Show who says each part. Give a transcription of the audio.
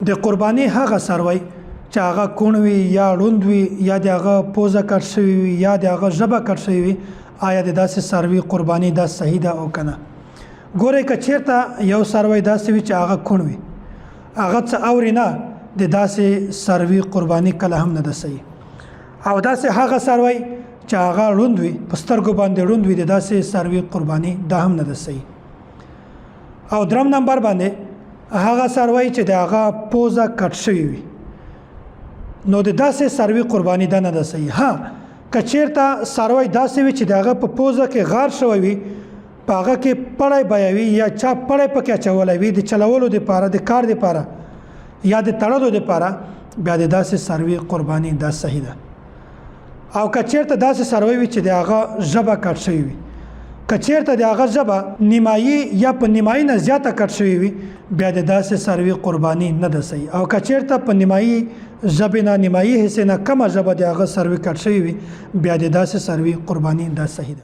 Speaker 1: د قرباني هغه څاروی چې هغه کوڼ وي یا ړوند وي یا د هغه پوزه کټ شوي وي یا د هغه ژبه کټ شوي وي، آیا د داسې څاروي قرباني دا صحیح ده او که نه؟ ګورئ که چیرته یو څاروی داسې وي چې هغه کوڼ وي، هغه څه اوري نه، د داسې څاروي قرباني کله هم نه ده صحیح. او داسې هغه څاروی چې هغه ړوند وي، په سترګو باندې ړوند وي، د داسې څاروي قرباني دا هم نه ده صحیح. او درم نمبر باندې هغه څاروی چې د هغه پوزه کټ شوی وي، نو د داسې څاروي قرباني ده نه ده صحیح. ها که چیرته څاروی داسې وي چې د هغه په پوزه کې غار شوی وي، په هغه کې پړی بیوي یا چا پړی پکې اچولی وي د چلولو دپاره، د کار دپاره یا د تړلو دپاره، بیا د داسې څاروي قرباني دا صحیح ده. او که چیرته داسې څاروی وي چې د هغه ژبه کټ شوې وي، که چیرته د هغه ژبه نیمایي یا په نیمایي نه زیاته کټ شوې وي، بیا د داسې څاروي قرباني نه ده صحیح. او که چیرته په نیمایي ژبې نه، نیمایي حصې نه کمه ژبه د هغه څاروي کټ شوې وي، بیا د داسې څاروي قرباني دا صحیح ده.